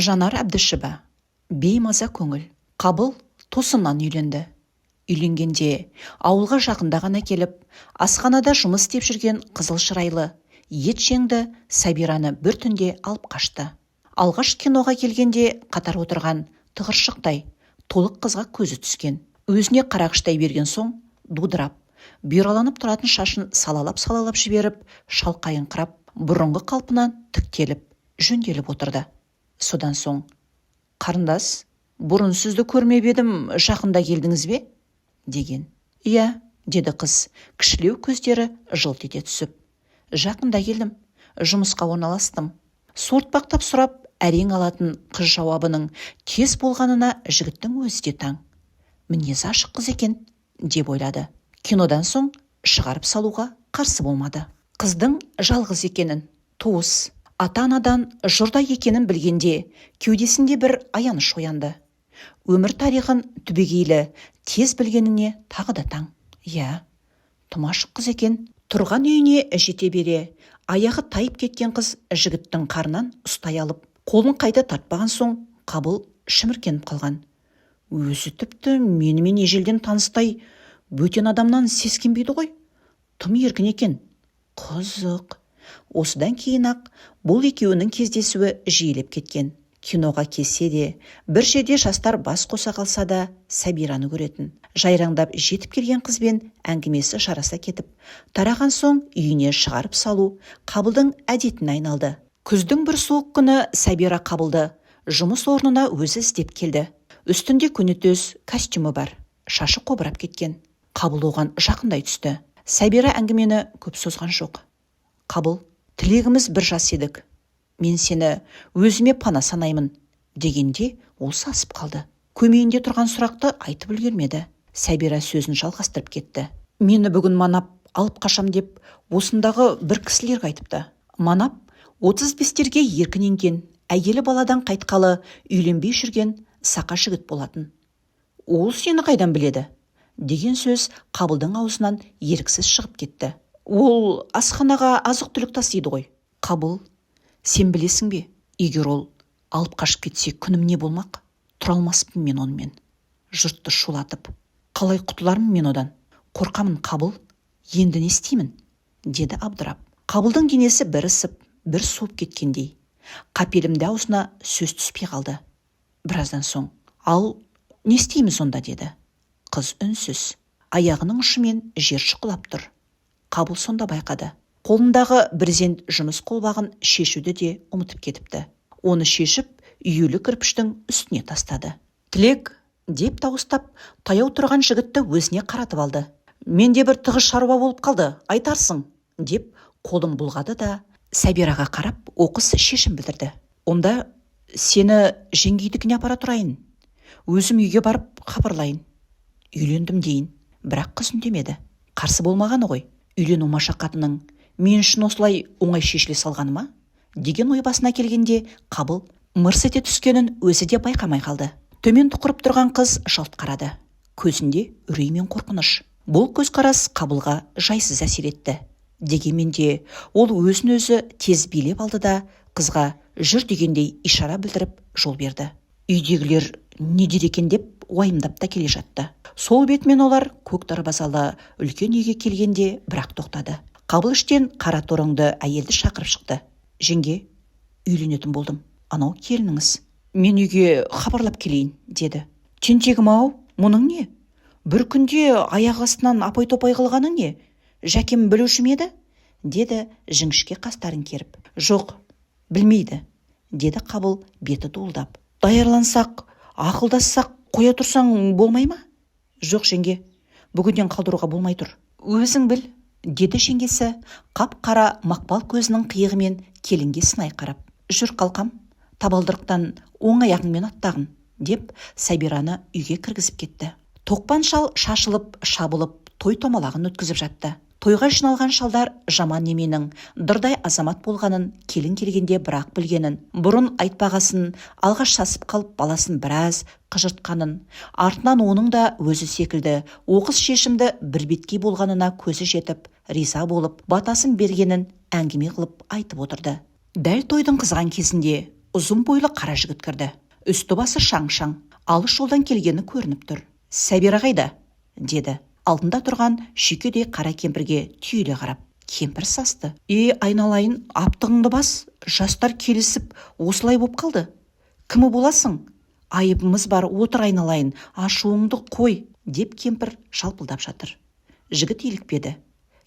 Жанар Әбдішева. Беймаза көңіл. Қабыл тосыннан үйленді. Үйленгенде ауылға жақында ғана келіп, асханада жұмыс істеп жүрген қызыл шырайлы, ет жеңді Сабираны бір түнде алып қашты. Алғаш киноға келгенде қатар отырған тығыршықтай толық қызға көзі түскен. Өзіне қарағыштай берген соң дудырап, бұйраланып тұратын шашын салалап-салалап жіберіп, шалқайыңқырап, бұрынғы қалпынан тіктеліп, жөнделіп отырды. Содан соң: «Қарындас, бұрын сізді көрмеп едім, жақында келдіңіз бе?» – деген. «Иә», – деді қыз, кішілеу көздері жылт ете түсіп. «Жақында келдім, жұмысқа орналастым». Суыртпақтап сұрап әрең алатын қыз жауабының тез болғанына жігіттің өзі де таң. Мінезі ашық қыз екен деп ойлады. Кинодан соң шығарып салуға қарсы болмады. Қыздың жалғыз екенін, туыс, ата-анадан жұрдай екенін білгенде кеудесінде бір аяныш оянды. Өмір тарихын түбегейлі тез білгеніне тағы да таң. Иә, тым ашық қыз екен. Тұрған үйіне жете бере аяғы тайып кеткен қыз жігіттің қарынан ұстай алып, қолын қайта тартпаған соң Қабыл шіміркеніп қалған. Өзі тіпті менімен ежелден таныстай бөтен адамнан сескенбейді ғой. Тым еркін екен. Қызық. Осыдан кейін-ақ бұл екеуінің кездесуі жиілеп кеткен. Киноға келсе де, бір жерде жастар бас қоса қалса да, Сәбираны көретін. Жайраңдап жетіп келген қызбен әңгімесі жараса кетіп, тараған соң үйіне шығарып салу Қабылдың әдетіне айналды. Күздің бір суық күні Сәбира Қабылды жұмыс орнына өзі іздеп келді. Үстінде көнетоз костюмі бар, шашы қобырап кеткен. Қабыл оған жақындай түсті. Сәбира әңгімені көп созған жоқ. «Қабыл, тілегіміз бір жас едік. Мен сені өзіме пана санаймын», – дегенде ол сасып қалды. Көмейінде тұрған сұрақты айтып үлгермеді. Сәбира сөзін жалғастырып кетті. «Мені бүгін Манап алып қашам деп осындағы бір кісілерге айтыпты». Манап 35-терге еркін енген, әйелі баладан қайтқалы үйленбей жүрген сақа жігіт болатын. «Ол сені қайдан біледі?» деген сөз Қабылдың аузынан еріксіз шығып кетті. «Ол асханаға азық-түлік тасиды ғой». «Қабыл, сен білесің бе, егер ол алып қашып кетсе, күнім не болмақ? Тұра алмаспын мен онымен. Жұртты шулатып. Қалай құтылармын мен одан? Қорқамын, Қабыл. Енді не істеймін?» – деді абдырап. Қабылдың денесі бір ысып, бір суып кеткендей. Қапелімде аузына сөз түспей қалды. Біраздан соң: «Ал не істейміз онда?» – деді. Қыз үнсіз. Аяғының ұшымен жер шұқылап тұр. Қабыл сонда байқады. Қолындағы брезент жұмыс қолғабын шешуді де ұмытып кетіпті. Оны шешіп, үюлі кірпіштің үстіне тастады. «Тілек!» – деп дауыстап, таяу тұрған жігітті өзіне қаратып алды. «Менде бір тығыз шаруа болып қалды, айтарсың», – деп қолын бұлғады да, Сәбираға қарап оқыс шешім білдірді. «Онда сені жеңгейдікіне апара тұрайын. Өзім үйге барып хабарлайын. Үйлендім дейін». Бірақ қыз үндемеді. Қарсы болмағаны ғой. Үйлену машақатының мен үшін осылай оңай шешіле салғаны ма? Деген ой басына келгенде Қабыл мырс ете түскенін өзі де байқамай қалды. Төмен тұқырып тұрған қыз жалт қарады. Көзінде үрей мен қорқыныш. Бұл көзқарас Қабылға жайсыз әсер етті. Дегенмен де ол өзін өзі тез билеп алды да, қызға жүр дегендей ишара білдіріп жол берді. Үйдегілер не дер екен деп уайымдап та келе жатты. Сол бетімен олар көк дарбазалы үлкен үйге келгенде бірақ тоқтады. Қабыл іштен қара торыңды әйелді шақырып шықты. «Жеңге, үйленетін болдым. Анау келініңіз. Мен үйге хабарлап келейін», – деді. «Тентегім-ау, мұның не? Бір күнде аяқ астынан апай-топай қылғаның не? Жәкем білуші ме еді?» – деді жіңішке қастарын керіп. «Жоқ, білмейді», – деді Қабыл беті дуылдап. «Даярлансақ, ақылдассақ, қоя тұрсаң болмай ма?» «Жоқ, жеңге, бүгіннен қалдыруға болмай тұр». «Өзің біл», – деді жеңгесі қап-қара мақпал көзінің қиығымен келінге сынай қарап. «Жүр, қалқам, табалдырықтан оң аяғыңмен аттағын», – деп Сәбираны үйге кіргізіп кетті. Тоқпан шал шашылып, шабылып, той томалағын өткізіп жатты. Тойға жиналған шалдар жаман неменің дырдай азамат болғанын келін келгенде бірақ білгенін, бұрын айтпағасын алғаш сасып қалып баласын біраз қыжыртқанын, артынан оның да өзі секілді оқыс шешімді бірбеткей болғанына көзі жетіп, риза болып, батасын бергенін әңгіме қылып айтып отырды. Дәл тойдың қызған кезінде Ұзын бойлы қара жігіт кірді. Үсті-басы шаң-шаң, алыс жолдан келгені көрініп тұр. «Сәбира қайда?» деді. Алдында тұрған шүйкедей қара кемпірге түйіле қарап. Кемпір састы. «Е, айналайын, аптығыңды бас, жастар келісіп осылай боп қалды. Кімі боласың? Айыбымыз бар, отыр айналайын, ашуыңды қой», деп кемпір жалпылдап жатыр. Жігіт илікпеді.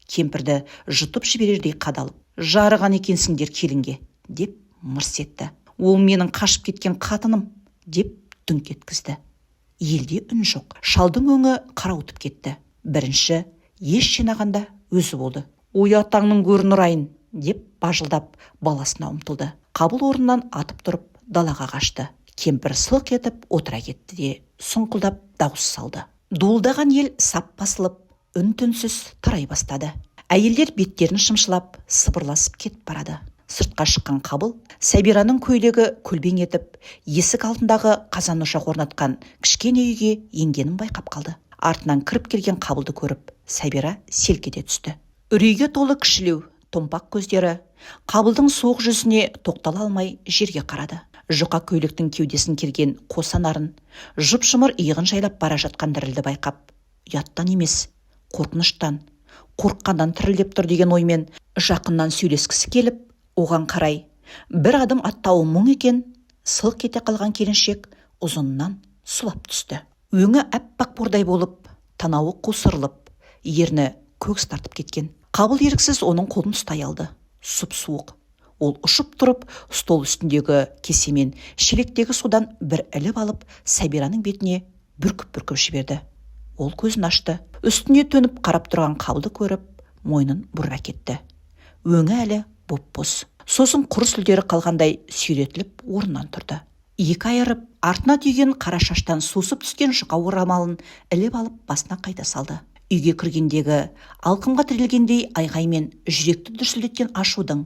Кемпірді жұтып жіберердей қадалып, «Жарыған екенсіңдер келінге», деп мырс етті. «Ол менің қашып кеткен қатыным», деп дүңк еткізді. Елде үн жоқ. Шалдың өңі қарауытып кетті. Бірінші ес жинағанда өзі болды. «Ой, атаңның көрін ұрайын», деп бажылдап баласына ұмтылды. Қабыл орнынан атып тұрып далаға қашты. Кемпір сылқ етіп отыра кетті де, сұңқылдап дауыс салды. Дуылдаған ел сап басылып, үн-түнсіз тарай бастады. Әйелдер беттерін шымшылап, сыбырласып кетіп барады. Сыртқа шыққан Қабыл Сәбираның көйлегі көлбең етіп, есік алдындағы қазан ошақ орнатқан кішкене үйге енгенін байқап қалды. Артынан кіріп келген Қабылды көріп, Сәбира селк ете түсті. Үрейге толы кішілеу, томпақ көздері Қабылдың суық жүзіне тоқтала алмай жерге қарады. Жұқа көйлектің кеудесін керген қос анарын, жұп-жұмыр иығын жайлап бара жатқан дірілді байқап, ұяттан емес, қорқыныштан, қорыққаннан тірілдеп тұр деген оймен жақыннан сөйлескісі келіп, оған қарай бір адым аттауы мұң екен, сылқ ете қалған келіншек ұзынынан сұлап түсті. Өңі аппақ бордай болып, танауы қусырылып, ерні көгіс тартып кеткен. Қабыл еріксіз оның қолын ұстай алды. Сұп-суық. Ол ұшып тұрып, стол үстіндегі кесемен шелектегі судан бір іліп алып, Сәбираның бетіне бүркіп-бүркіп жіберді. Ол көзін ашты. Үстіне төніп қарап тұрған Қабылды көріп, мойнын бұрып әкетті. Өңі әлі боп-боз. Сосын құр сүлдері қалғандай сүйретіліп орнынан тұрды. Екі айырып, артына түйген қара шаштан сусып түскен жұқа орамалын іліп алып басына қайта салды. Үйге кіргендегі алқымға тірелгендей айғаймен жүректі дүрсілдеткен ашудың,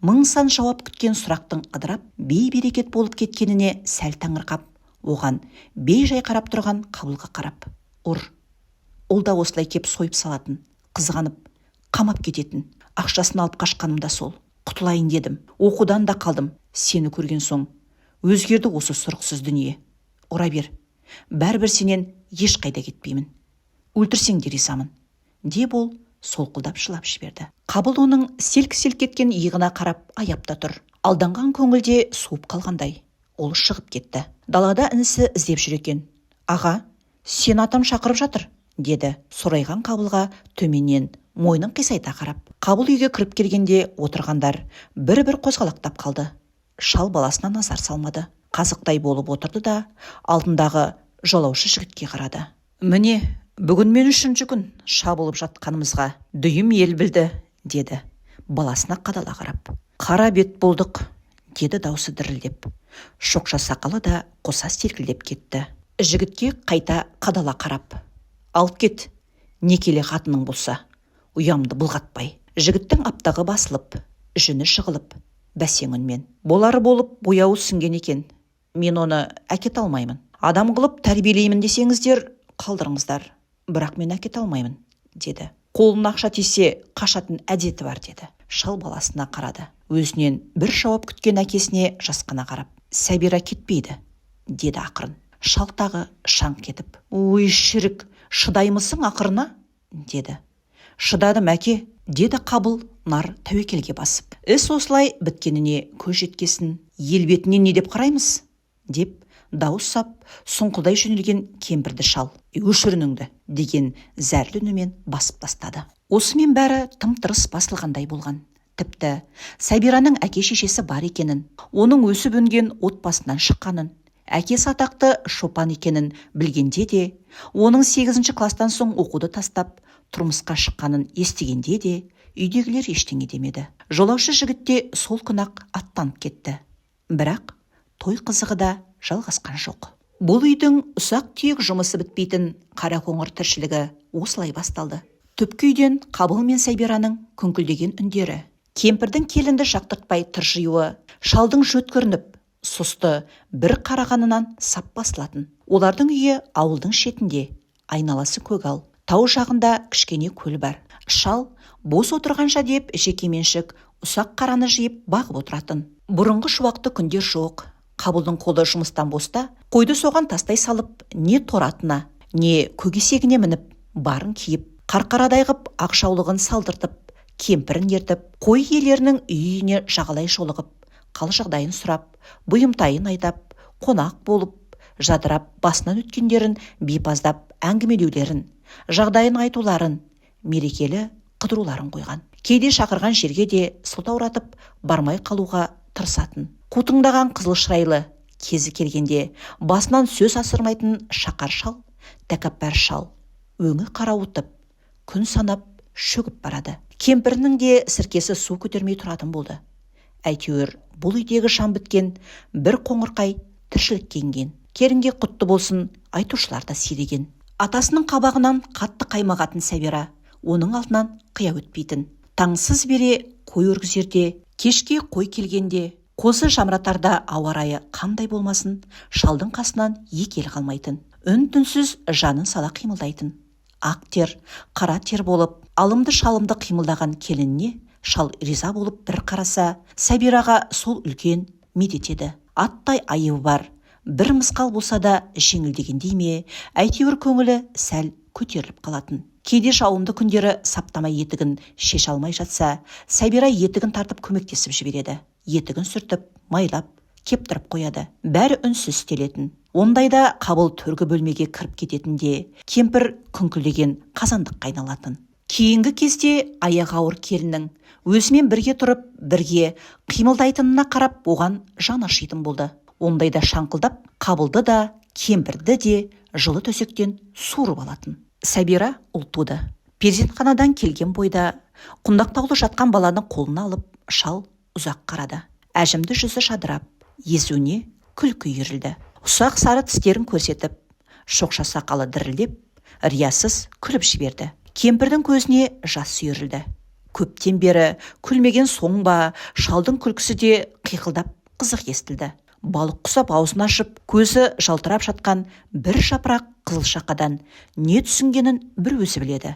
мың сан жауап күткен сұрақтың ыдырап, бей-берекет болып кеткеніне сәл таңырқап, оған бей-жай қарап тұрған Қабылға қарап, «Ұр». Ол да осылай кеп сойып салатын, қызғанып, қамап кететін. Ақшасын алып қашқаным да сол. Құтылайын дедім. Оқудан да қалдым. Сені көрген соң өзгерді осы сұрықсыз дүние. Ұра бер. Бәрібір сенен ешқайда кетпеймін. Өлтірсең де ризамын», деп ол солқылдап жылап жіберді. Қабыл оның селк-селк еткен иығына қарап аяп та тұр. Алданған көңілде суып қалғандай. Ол шығып кетті. Далада інісі іздеп жүр екен. «Аға, сені атам шақырып жатыр», деді сорайған Қабылға төменнен мойнын қисайта қарап. Қабыл үйге кіріп келгенде отырғандар бір-бір қозғалақтап қалды. Шал баласына назар салмады. Қазықтай болып отырды да, алдындағы жолаушы жігітке қарады. «Міне, бүгін мен үшінші күн шабылып жатқанымызға дүйім ел білді», деді баласына қадала қарап. «Қара бет болдық», деді даусы дірілдеп. Шоқша сақалы да қоса селкілдеп кетті. Жігітке қайта қадала қарап, «Алып кет, некелі қатының болса, ұямды былғатпай». Жігіттің аптығы басылып, жүні жығылып, бәсең үнмен, «Болары болып, бояуы сіңген екен. Мен оны әкете алмаймын. Адам қылып тәрбиелеймін десеңіздер, қалдырыңыздар. Бірақ мен әкете алмаймын», деді. «Қолына ақша тисе, қашатын әдеті бар», деді. Шал баласына қарады. Өзінен бір жауап күткен әкесіне жасқана қарап, «Сәбира кетпейді», деді ақырын. Шал тағы шаңқ етіп, «Ой, шірік, шыдаймысың ақырына?» деді. «Шыдадым, әке», деді Қабыл нар тәуекелге басып. «Іс осылай біткеніне көз жеткесін, ел бетіне не деп қараймыз?» деп дауыс сап, сұңқылдай жөнелген кемпірді шал «Өшір үніңді» деген зәрлі үнімен басып тастады. Осымен бәрі тым-тырыс басылғандай болған. Тіпті Сәбираның әке-шешесі бар екенін, оның өсіп-өнген отбасынан шыққанын, әкесі атақты шопан екенін білгенде де, оның 8 кластан соң оқуды тастап, тұрмысқа шыққанын естігенде де үйдегілер ештеңе демеді. Жолаушы жігіт те сол күні-ақ аттанып кетті. Бірақ той қызығы да жалғасқан жоқ. Бұл үйдің ұсақ-түйек жұмысы бітпейтін қарақоңыр тіршілігі осылай басталды. Түпкі үйден Қабыл мен Сәбираның күңкілдеген үндері, кемпірдің келінді жақтыртпай тыржиюы, шалдың жөткірініп, сұсты бір қарағанынан сап басылатын. Олардың үйі ауылдың шетінде, айналасы көгал, тау жағында кішкене көл бар. Шал бос отырғанша деп жекеменшік ұсақ қараны жиып бағып отыратын. Бұрынғы шуақты күндер жоқ. Қабылдың қолы жұмыстан боста қойды соған тастай салып, не торы атына, не көк есегіне мініп, барын киіп, қарқарадай ғып ақ жаулығын салдыртып, кемпірін ертіп, қой иелерінің үй-үйіне жағалай жолығып, қал жағдайын сұрап, бұйымтайын айдап, қонақ болып, жадырап басынан өткендерін бипаздап әңгімелеулерін, жағдайын айтуларын, мерекелі қыдыруларын қойған. Кейде шақырған жерге де сылтауратып бармай қалуға тырысатын. Қутыңдаған қызыл шырайлы, кезі келгенде басынан сөз асырмайтын шақар шал, тәкаппар шал, өңі қарауытып, күн санап шөгіп барады. Кемпірінің де сіркесі су көтермей тұратын болды. Әйтеуір бұл үйдегі жан біткен бір қоңырқай тіршілікке енген. Келінге құтты болсын айтушылар да сиреген. Атасының қабағынан қатты қаймығатын Сәбира оның алдынан қия өтпейтін. Таңсыз бере қой өргізерде, кешке қой келгенде, қозы жамыратарда ауа райы қандай болмасын, шалдың қасынан екі елі қалмайтын. Үн-түнсіз жанын сала қимылдайтын. Ақ тер, қара тер болып, алымды-шалымды қимылдаған келініне шал риза болып бір қараса, Сәбираға сол үлкен медет еді. Аттай айыбы бар, бір мысқал болса да жеңілдегендей ме, әйтеуір көңілі сәл көтеріліп қалатын. Кейде жауынды күндері саптама етігін шеше алмай жатса, Сәбира етігін тартып көмектесіп жібереді. Етігін сүртіп, майлап, кептіріп қояды. Бәрі үнсіз істелетін. Ондайда Қабыл төргі бөлмеге кіріп кететін де, кемпір күңкілдеген қазандыққа айналатын. Кейінгі кезде аяғы ауыр келіннің өзімен бірге тұрып, бірге қимылдайтынына қарап, оған жан ашитын болды. Ондайда шаңқылдап Қабылды да, кемпірді де жылы төсектен суырып алатын. Сәбира ұл туды. Перзентханадан келген бойда құндақтаулы жатқан баланы қолына алып, шал ұзақ қарады. Әжімді жүзі жадырап, езуіне күлкі үйірілді. Ұсақ сары тістерін көрсетіп, шоқша сақалы дірілдеп, риясыз күліп жіберді. Кемпірдің көзіне жас үйірілді. Көптен бері күлмеген соң ба, шалдың күлкісі де қиқылдап қызық естілді. Балық құсап аузын ашып, көзі жалтырап жатқан бір жапырақ қызыл шақадан не түсінгенін бір өзі біледі.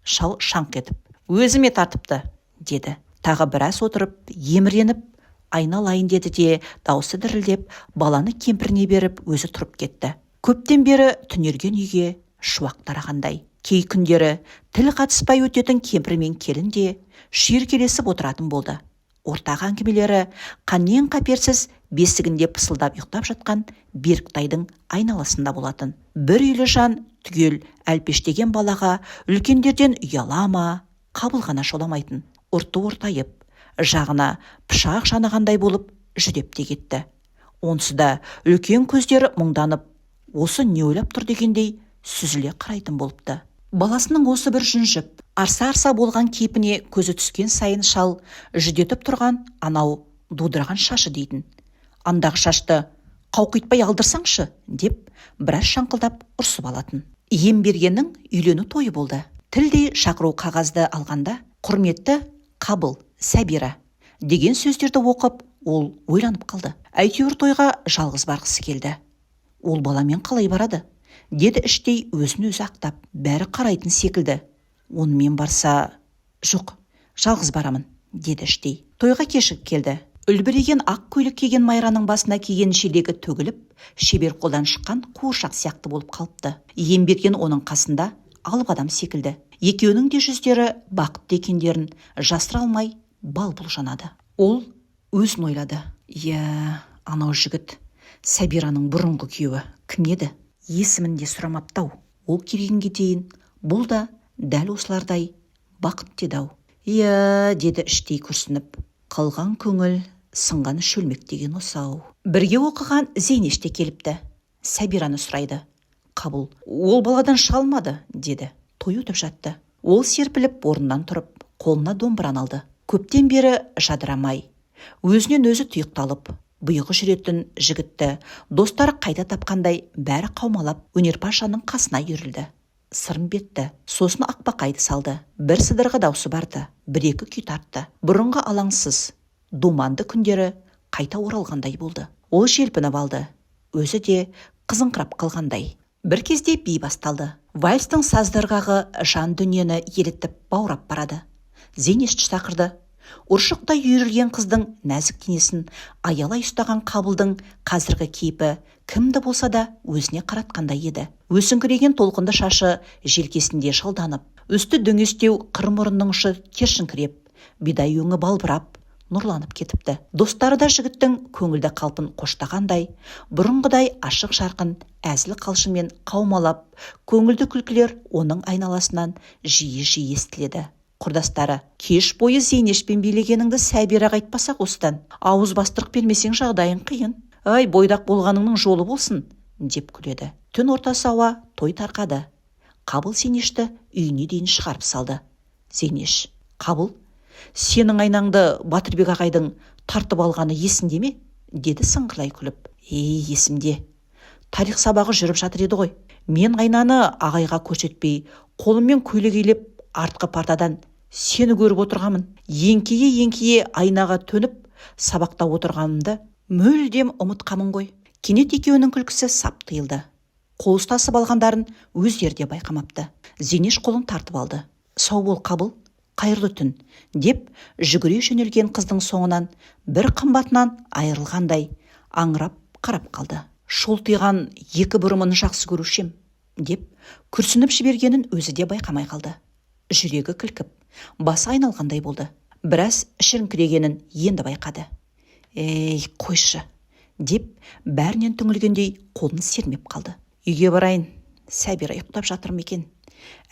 Шал шаңқ етіп, өзіме тартыпты, деді. Тағы біраз отырып, еміреніп, айналайын деді де, даусы дірілдеп, баланы кемпіріне беріп, өзі тұрып кетті. Көптен бері түнерген үйге шуақ тарағандай. Кей күндері тіл қатыспай өтетін кемпір мен келін де шүйіркелесіп отыратын болды. Ортақ әңгімелері қаннен қаперсіз бесігінде пысылдап ұйықтап жатқан Беріктайдың айналасында болатын. Бір үйлі жан түгел әлпештеген балаға үлкендерден ұяла ма, Қабыл ғана жоламайтын. Ұрты ортайып, жағына пышақ жанығандай болып жүдеп те кетті. Онсыз да үлкен көздері мұңданып, осы не ойлап тұр дегендей сүзіле қарайтын болыпты. Баласының осы бір жүнжіп, арса-арса болған кейпіне көзі түскен сайын шал жүдетіп тұрған анау дудыраған шашы дейтін. Андағы шашты қауқитпай алдырсаңшы, деп біраз шаңқылдап ұрсып алатын. Иембергеннің үйлену тойы болды. Тілдей шақыру қағазды алғанда, құрметті Қабыл, Сәбира деген сөздерді оқып, ол ойланып қалды. Әйтеуір тойға жалғыз барғысы келді. Ол баламен қалай барады? Деді іштей өзін өзі ақтап. Бәрі қарайтын секілді. Онымен барса, жоқ, жалғыз барамын, деді іштей. Тойға кешігіп келді. Үлбіреген ақ көйлек киген Майраның басына киген желегі төгіліп, шебер қолдан шыққан қуыршақ сияқты болып қалыпты. Иемберген оның қасында алып адам секілді. Екеуінің де жүздері бақытты екендерін жасыра алмай бал-бұл жанады. Ол өзін ойлады. Иә, анау жігіт Сәбираның бұрынғы күйеуі кім еді? Есімін де сұрамапты-ау. Ол келгенге дейін бұл да дәл осылардай бақытты еді-ау. Иә, деді іштей күрсініп. Қалған көңіл сынған шөлмек деген осы-ау. Бірге оқыған Зейнеш те келіпті. Сәбираны сұрайды. Қабыл, ол баладан шыға алмады, деді. Той өтіп жатты. Ол серпіліп орнынан тұрып, қолына домбыраны алды. Көптен бері жадырамай, өзінен өзі тұйықталып, бұйығы жүретін жігітті достары қайта тапқандай бәрі қаумалап өнерпаз жанның қасына үйірілді. Сырымбетті, сосын Ақбақайды салды. Бір сыдырғы даусы барды, бір-екі күй тартты. Бұрынғы алаңсыз, думанды күндері қайта оралғандай болды. Ол желпініп алды, өзі де қызыңқырап қалғандай. Бір кезде би басталды. Вальстің сазды ырғағы жан дүниені елітіп, баурап барады. Зейнешті шақырды. Ұршықтай үйірілген қыздың нәзік денесін аялай ұстаған Қабылдың қазіргі кейпі кімді болса да өзіне қаратқандай еді. Өсіңкіреген толқынды шашы желкесінде жалданып, үсті дөңестеу қыр мұрнының ұшы тершіңкіреп, бидай өңі балбырап нұрланып кетіпті. Достары да жігіттің көңілді қалпын қоштағандай, бұрынғыдай ашық жарқын әзіл қалжыңмен қаумалап, көңілді күлкілер оның айналасынан жиі-жиі естіледі. Құрдастары: «Кеш бойы Зейнешпен билегеніңді Сәбираға айтпасақ, осыдан ауыз бастырық бермесең, жағдайың қиын. Ай, бойдақ болғаныңның жолы болсын», – деп күледі. Түн ортасы ауа той тарқады. Қабыл Зейнешті үйіне дейін шығарып салды. Зейнеш: «Қабыл, сенің айнаңды Батырбек ағайдың тартып алғаны есіңде ме?» – деді сыңғырлай күліп. «Ей, есімде. Тарих сабағы жүріп жатыр еді ғой. Мен айнаны ағайға көрсетпей, қолыммен көлегейлеп, артқы партадан сені көріп отырғанмын. Еңкейе еңкейе айнаға төніп сабақта отырғанымды мүлдем ұмытқанмын ғой». Кенет екеуінің күлкісі сап тыйылды. Қол ұстасып алғандарын өздері де байқамапты. Зейнеш қолын тартып алды. «Сау бол, Қабыл, қайырлы түн», – деп жүгіре жөнелген қыздың соңынан бір қымбатынан айырылғандай аңырап қарап қалды. «Шолтиған екі бұрымын жақсы көруші ем», – деп күрсініп жібергенін өзі де байқамай қалды. Жүрегі кілкіп, басы айналғандай болды. Біраз ішіріңкірегенін енді байқады. «Ей, қойшы», – деп бәрінен түңілгендей қолын сермеп қалды. «Үйге барайын. Сәбира ұйықтап жатыр ма екен,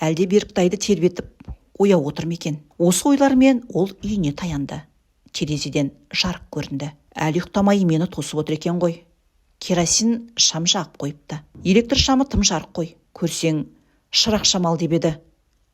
әлде Беріктайды тербетіп ояу отыр ма екен?» Осы ойлармен ол үйіне таянды. Терезеден жарық көрінді. «Әлі ұйықтамай мені тосып отыр екен ғой. Керосин шам жағып қойыпты. Электр шамы тым жарық қой. Көрсең, шырақ шам ал деп еді,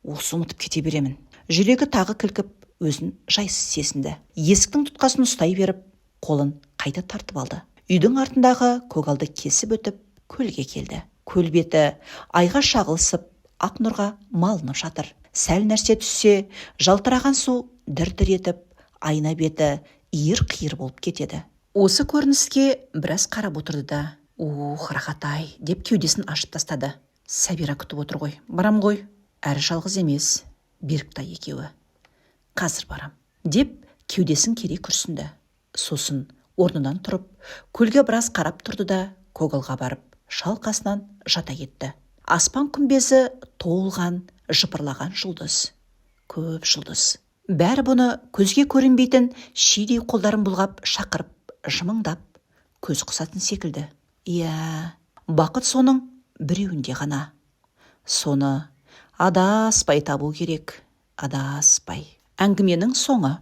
осы ұмытып кете беремін». Жүрегі тағы кілкіп, өзін жайсыз сезінді. Есіктің тұтқасын ұстай беріп, қолын қайта тартып алды. Үйдің артындағы көгалды кесіп өтіп, көлге келді. Көл беті айға шағылысып, ақ нұрға малынып жатыр. Сәл нәрсе түссе, жалтыраған су дір-дір етіп, айна беті иір-қиыр болып кетеді. Осы көрініске біраз қарап отырды да: «Ух, рахат-ай», – деп кеудесін ашып тастады. «Сәбира күтіп отыр ғой, барам ғой. Әрі жалғыз емес, Беріктай екеуі. Қазір барам», – деп кеудесін кере күрсінді. Сосын орнынан тұрып, көлге біраз қарап тұрды да, көгалға барып, шалқасынан жата кетті. Аспан күмбезі толған жыпырлаған жұлдыз, көп жұлдыз. Бәрі бұны көзге көрінбейтін шидей қолдарын бұлғап шақырып, жымыңдап көз қысатын секілді. Иә, бақыт соның біреуінде ғана. Соны адаспай табу керек, адаспай. Әңгіменің соңы.